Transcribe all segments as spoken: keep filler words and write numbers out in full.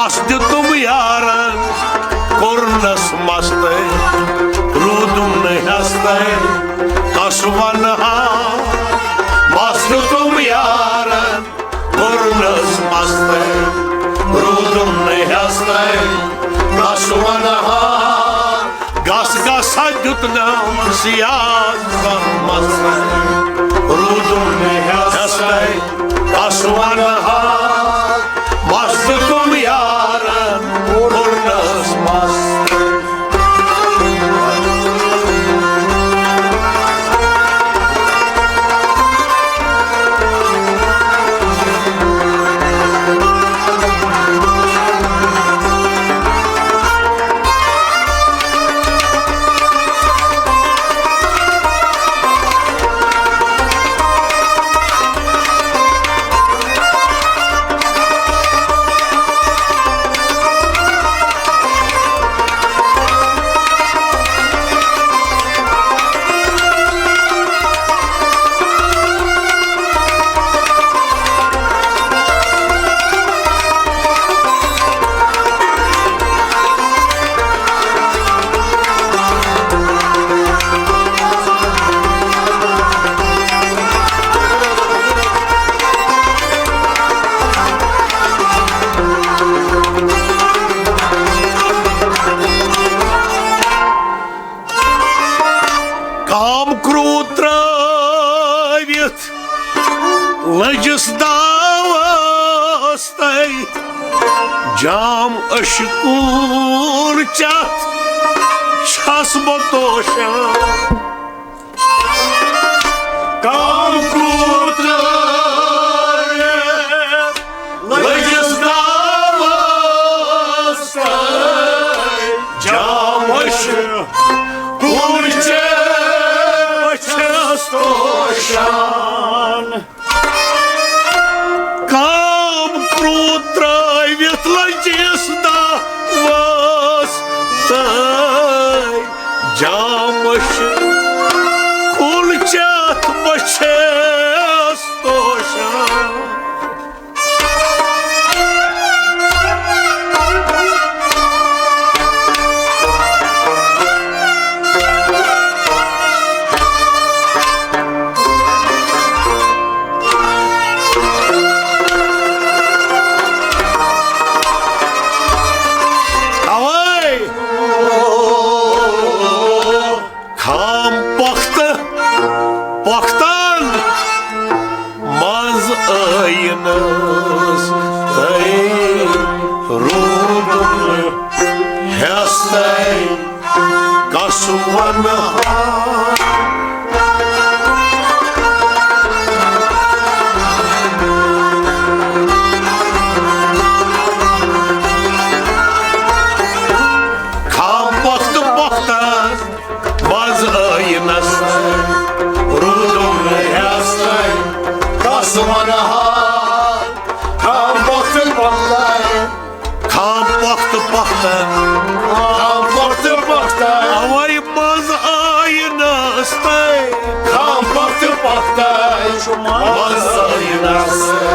اَس دیُتُم یارن، کوٚرنس مستَے، روٗدُم نہٕ ہٮ۪ستَے، کس ونہٕ ہا۔ مس دیُتُم یارن، کوٚرنس مستَے، روٗدُم نہٕ ہٮ۪ستَے، کس ونہٕ ہا۔ گس گس دیُتنم سیاہ زخمس، روٗدُم نہٕ ہٮ۪ستَے، کس ونہٕ ہا۔ مس دیُتُم یارن، کوٚرنس مستَے۔ کام کرٛوٗد ترٛٲوِتھ لٔجِس داوَس تَے، جام أچھ کوٗر چَتھ چھَس بہٕ توشان۔ کام کرٛوٗد ترٛٲوِتھ لٔجِس داوَس تَے، جام أچھ کوٗر چَتھ چھَس توشان۔ کام کرٛوٗد ترٛٲوِتھ لٔجِس داوَس تَے، جام أچھ کوٗر چَتھ بہٕ چھَس توشان۔ اوے! کھام پۄختہٕ پۄختن منٛز ٲیِنَس تَے، روٗدُم نہٕ ہٮ۪ستَے، کس ونہٕ ہا۔ کھام پۄختہٕ پۄختن منٛز ٲیِنَس، روٗدُم نہٕ ہٮ۪ستَے، کس ونہٕ ہا۔ کھام پۄختہٕ پۄختن کھام پۄختہٕ پۄختن، کھام پۄختہٕ پۄختن۔ اوے منٛز ٲیِنَس تَے۔ کھام پۄختہٕ پۄختن، منٛز ٲیِنَس تَے۔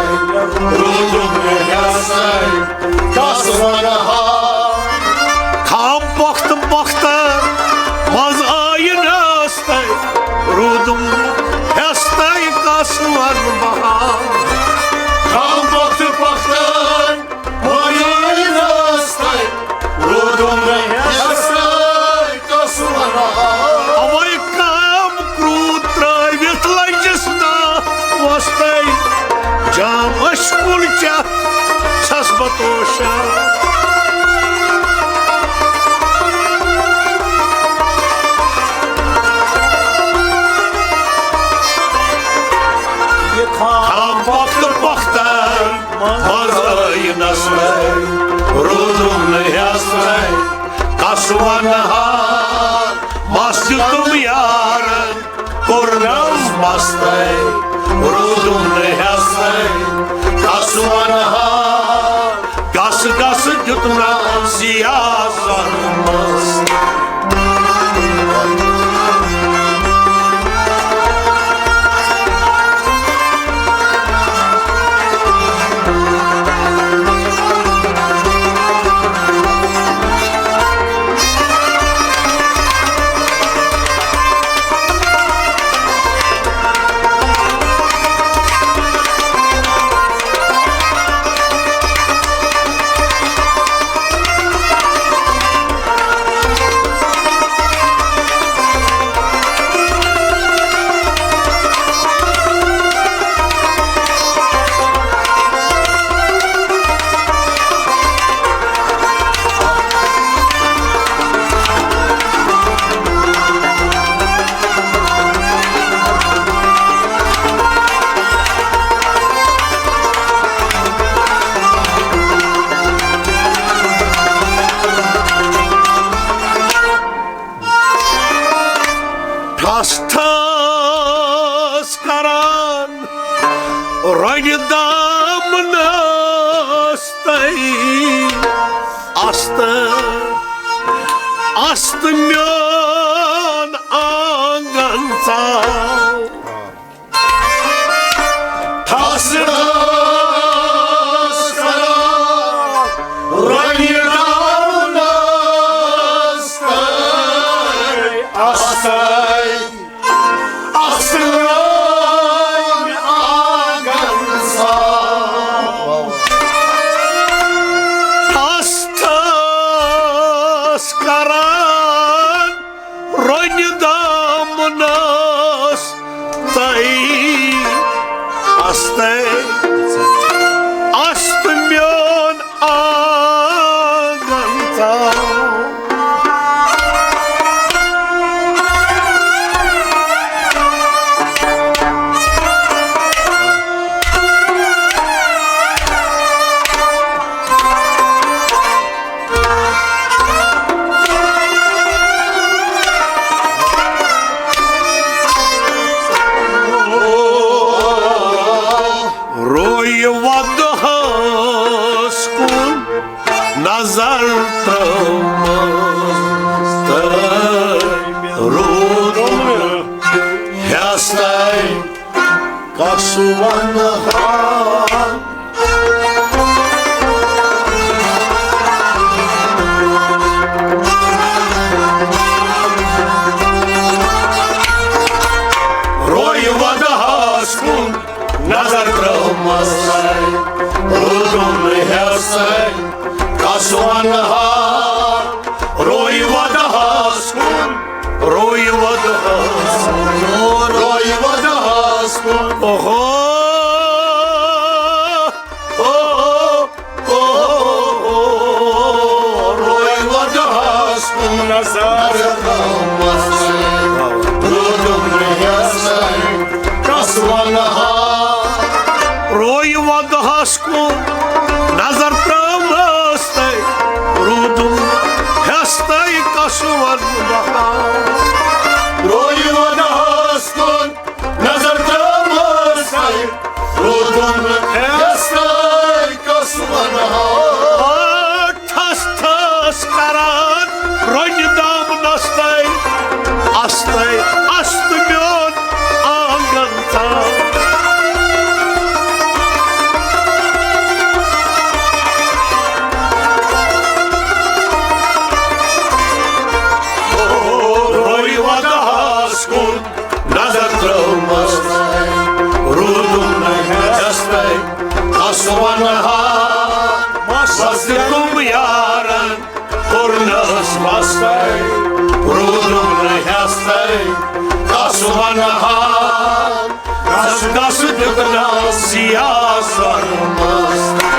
روٗدُم نہٕ ہٮ۪ستَے، کس ونہٕ ہا۔ کھام پۄختہٕ پۄختن، منٛز ٲیِنَس تَے۔ روٗدُم نہٕ ہٮ۪ستَے، کس ونہٕ بہٕ ہا۔ کھام پۄختہٕ پۄختن، وۄنۍ رستَے، روٗدُم نہٕ ہٮ۪ستَے، کس ونہٕ ہا۔ اوے کام کرٛوٗد ترٛٲوِتھ لٔجِس داوَس تَے، جام أچھ کوٗر چَتھ چھَس بہٕ توشان۔ یہِ کھام کھام پۄختہٕ پۄختن منٛز ٲیِنَس تَے، روٗدُم نہٕ ہٮ۪ستَے، کس ونہٕ ہا۔ مس دیُتُم یارن، کوٚرنس مستَے، روٗدُم نہٕ ہٮ۪ستَے، کس ونہٕ ہا۔ گس گس دیُتنم سیاہ زخمس۔ دامنس تَے است، است میون آنگن ژاو۔ تھس ٲس کران رۄنہِ دامنس تَے استَے۔ اصلٲنۍ آنگن صاف۔ تھس تھس کران رۄنہِ دامنس تَے استَے۔ است میون آنگن ژاو۔ روے ودہس کُن نظر ترٲومٕژ تہٕ روٗدُن ہیٚس تَے کسوَن ہان۔ روے ودہس کُن نظر ترٲومٕژ، روٗدُن ہیٚس تَے کسوَن ہان۔ روے ودہس کُن، روے ودہس کُن، روے ودہس کُن۔ اوہو، اوہو، اوہو، روے ودہس کُن نظر ترٲومٕژ، روٗدُن ہیٚس تَے کسوَن ہان۔ روے ودہس کُن نظر ترٲومٕژ تَے، روٗدُن ہیٚس تَے کسوَن ہان۔ روے ودہس کُن نظر ترٲومٕژ تَے، روٗدُن ہیٚس تَے کسوَن ہان۔ تھس تھس کران رۄنہِ دامنس تَے استَے، است میون آنگن ژاو۔ روے ودہس کُن نظر ترٲومٕژ، روٗدُن ہیٚس تَے کسوَن ہان۔ مست تِم یارن کوٚرنس مستَے، روٗدُن ہیٚس تَے کسوَن ہان۔ گس گس دیُتنس سیاہ سرمست۔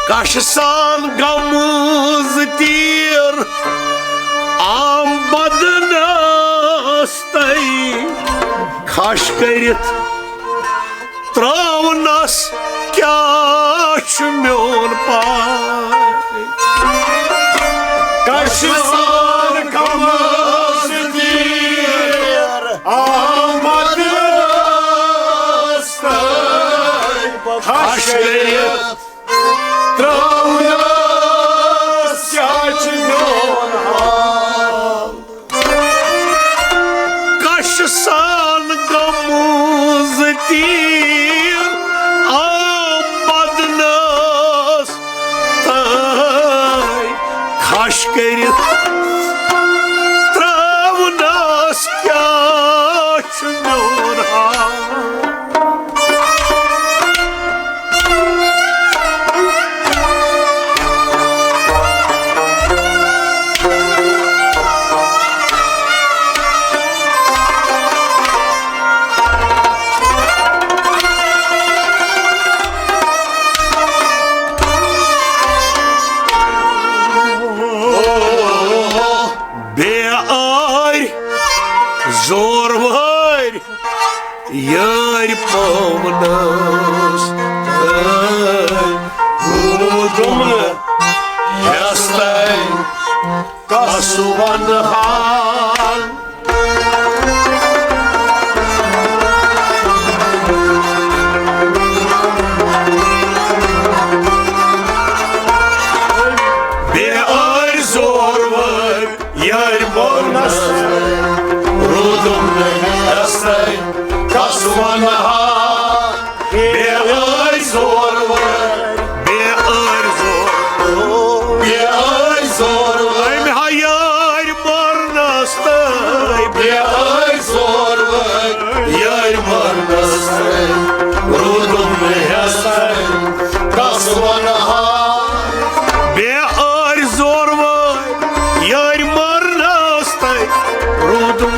کشہِ سان گمٕژ تیٖر آم بدنس تَے کھش کٔرِتھ ترٛاونس کیٛاہ چھُ میون پاے؟ کشہِ سان گمٕژ تیٖر آم بدنس تَے کھش کٔرِتھ ترٛاونس سان گمز تیر آو بدنس تہٕ کھش کٔرِتھ ترٛاونس کیٛاہ چھُ میون حال؟ بے ٲرۍ زورور یٲرۍ پاونس تہٕ روٗدُم نہٕ ہٮ۪س تہٕ کس ونہٕ حال۔ بے ٲرۍ زورور یٲرۍ پاونس روٗدُم نہٕ ہٮ۪س تہٕ کس ونہٕ حال۔ بے ٲرۍ زورور، بے ٲرۍ زورور، بے ٲرۍ زورور۔ أمۍ ہا یٲرۍ مارنس تہٕ بے ٲرۍ زورور، یٲرۍ مارنس تہٕ روٗدُم نہٕ ہٮ۪س تہٕ کس ونہٕ حال۔ بے ٲرۍ زورور یٲرۍ مارنس تہٕ روٗدُم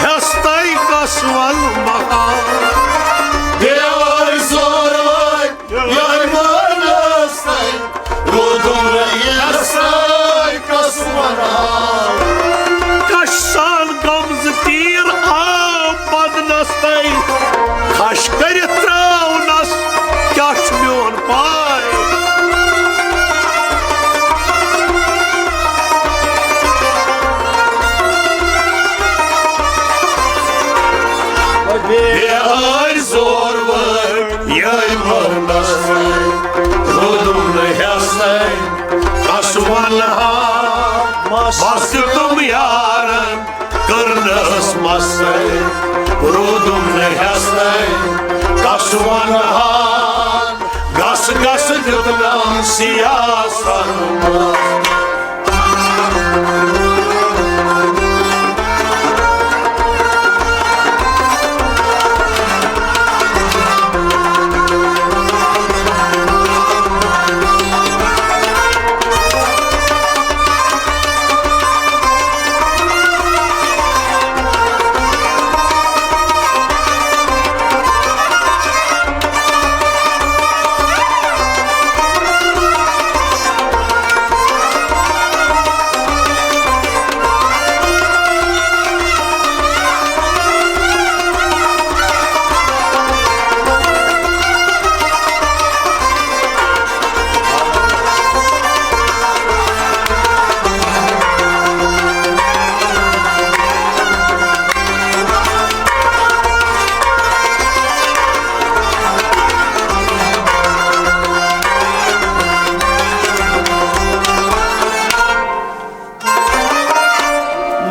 ہٮ۪س تہٕ کس ونہٕ بہار۔ بے ٲرۍ زورور یٲرۍ مارنس تہٕ روٗدُم ہٮ۪س تہٕ کس ونہٕ بہار۔ کش سان گمز تیر آو بدنس تہٕ کھش کٔرِتھ ترٛاونس کیٛاہ چھُ میون پاے؟ بے ٲرۍ زورور یٲرۍ مارنس روٗدُم نہٕ ہٮ۪س تہٕ کس ونہٕ ہا۔ مس دیُتُم یارن کٔرنس مستٕے، روٗدُم نہٕ ہٮ۪س تہٕ کس ونہٕ ہا۔ گس گس دیُتنم سیاسن مس۔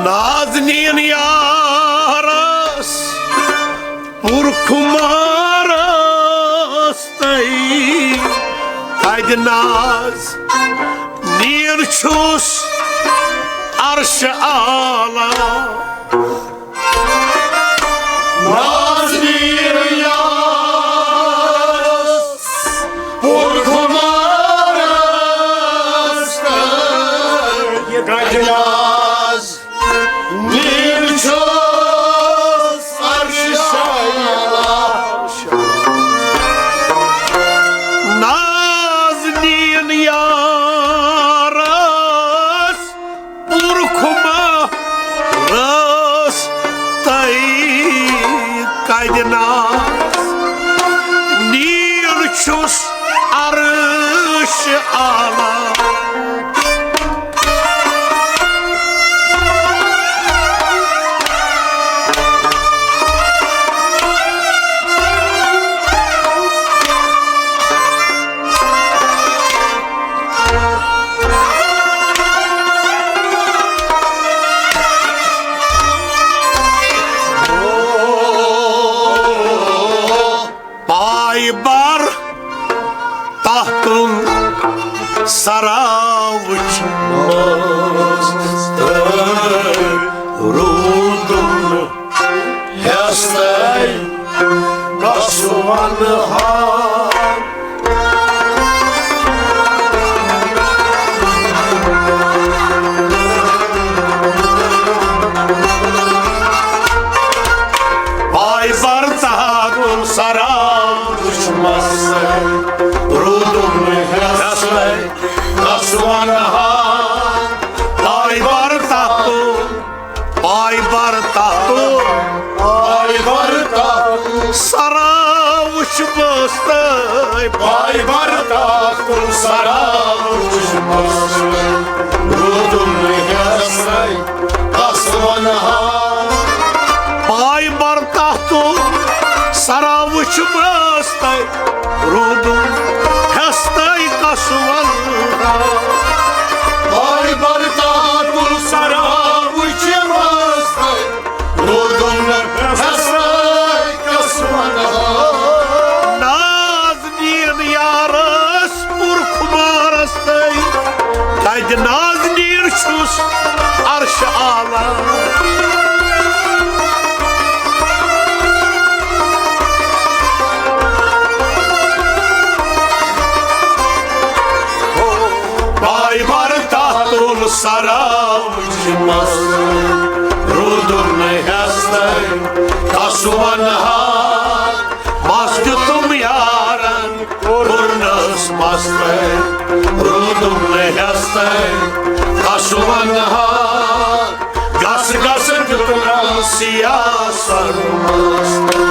نازنین یارس پُرخمارس تہٕ کدِ ناز نین چھُس عرش اعلیٰ۔ نازنین یارس پُرخمارس تہٕ کدِ ناز نین چھُس عرش اعلیٰ۔ نازنین یارس پُرخمارس تہٕ کدِ ناز نین چھُس عرش اعلیٰ۔ سرا وٕچھمَس تہٕ روٗدُم نہٕ ہٮ۪س تَے کَس وَنہٕ ہا۔ پاے بر تحت سرا وٕچھمَس تہٕ روٗدُم نہٕ ہٮ۪س تَے کَس وَنہٕ ہا۔ پاے بر تحت، پاے بر تحت، پاے بر تحت سرا وٕچھمَس تَے۔ پاے بر تحت سرا وٕچھمَس تَے۔ روٗدُم نہٕ ہٮ۪س تَے کَس وَنہٕ ہا۔ پاے بر تحت سرا وٕچھمَس تَے۔ روٗدُم ہٮ۪س تَے کَس وَنہٕ ہا۔ پاے بر تحت سرا وٕچھمَس تَے۔ روٗدُم نہٕ ہٮ۪س تَے کَس وَنہٕ ہا۔ ناز نیٖن یارس پُر خُمارس تَے۔ تَتہِ ناز نیٖن چھُس عرش اعلیٰ۔ پاے بر تحت سرا وٕچھمَس تَے۔ روٗدُم نہٕ ہٮ۪س تَے کَس وَنہٕ ہا۔ مَس دیُتُم یارن کوٚرنَس مَس تَے۔ روٗدُم نہٕ ہٮ۪س تَے کَس وَنہٕ ہا۔ گَس گَس دیُتنَس سیاہ سرمَس تَے۔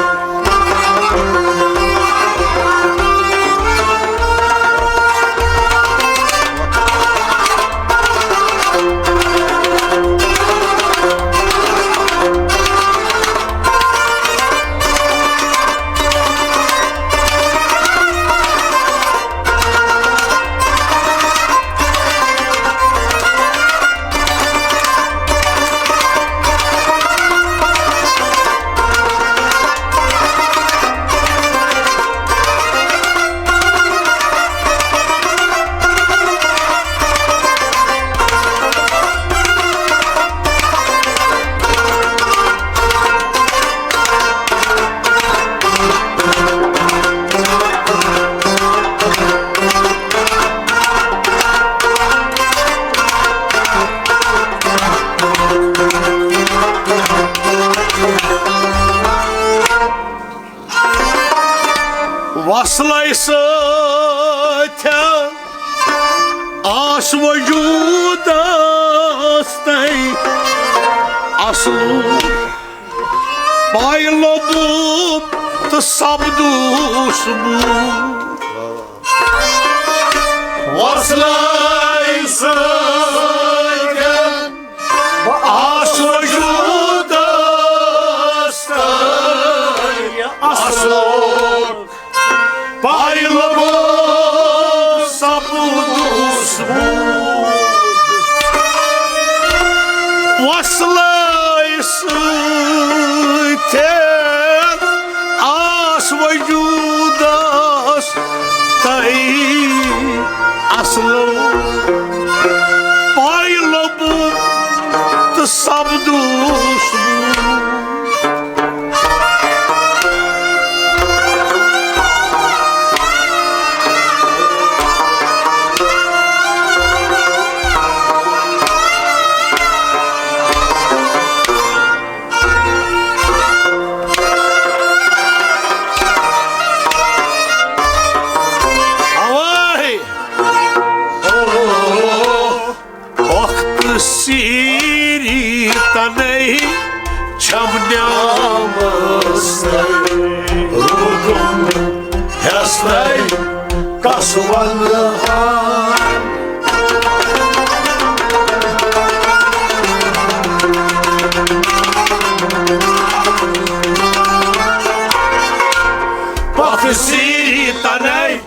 وصلے سۭتۍ آس وجوٗدس تَے اصل پاے لوٚبُم تہٕ سپدُس بہٕ۔ وصلے سۭتۍ آس وجوٗدس تَے اصل پاے لوٚبُم سپدُس بہٕ۔ وصلے سۭتۍ آس وجوٗدس تَے اصل پاے لوٚبُم تہٕ سپدُس بہٕ۔ اَوَے۔ وقت سیری تنے چھم نیامس تَے۔ روٗدُم ہٮ۪س تَے کَس وَنہٕ ہا۔ وقت سیری تنے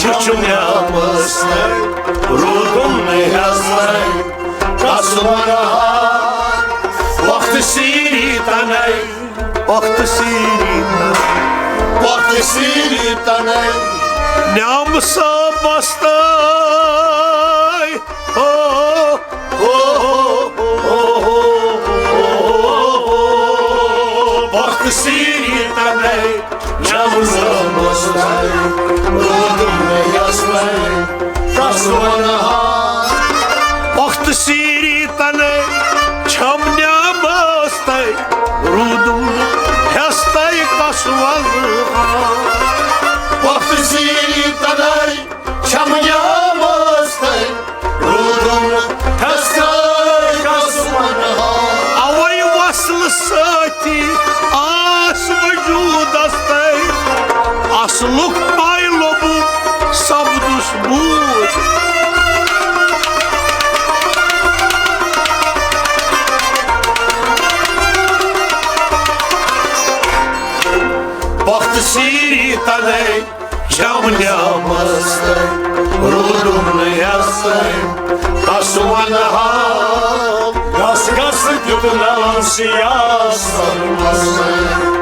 وٕچھُم نیامس تَے، روٗدُم نہٕ ہٮ۪س تَے، کَس وَنہٕ ہا۔ وقت سیری تَنے، وقت سیری تَنے، وقت سیری تَنے، نیامہٕ صٲبس تَے۔ چھَم نہٕ مستَے، روٗدُم نہٕ یَستَے، کَس وَنہٕ ہا؟ وقت سیٖری تَلَے چھَم نہٕ مستَے، روٗدُم نہٕ یَستَے، کَس وَنہٕ ہا؟ وقت سیٖری تَلَے چھَم نہٕ مستَے، روٗدُم نہٕ یَستَے، کَس وَنہٕ ہا؟ اَوَے وصلہٕ سۭتۍ آس وجوٗدس تَے، اصلُک پاے لوٚبُم سپدُس بوٗد۔ وقت سیٖری تَلَے چھَم نہٕ مستَے، روٗدُم نہٕ یَستَے، کَس وَنہٕ ہا؟ گَس گَس دیُت نَلَن سیاسَن مستَے۔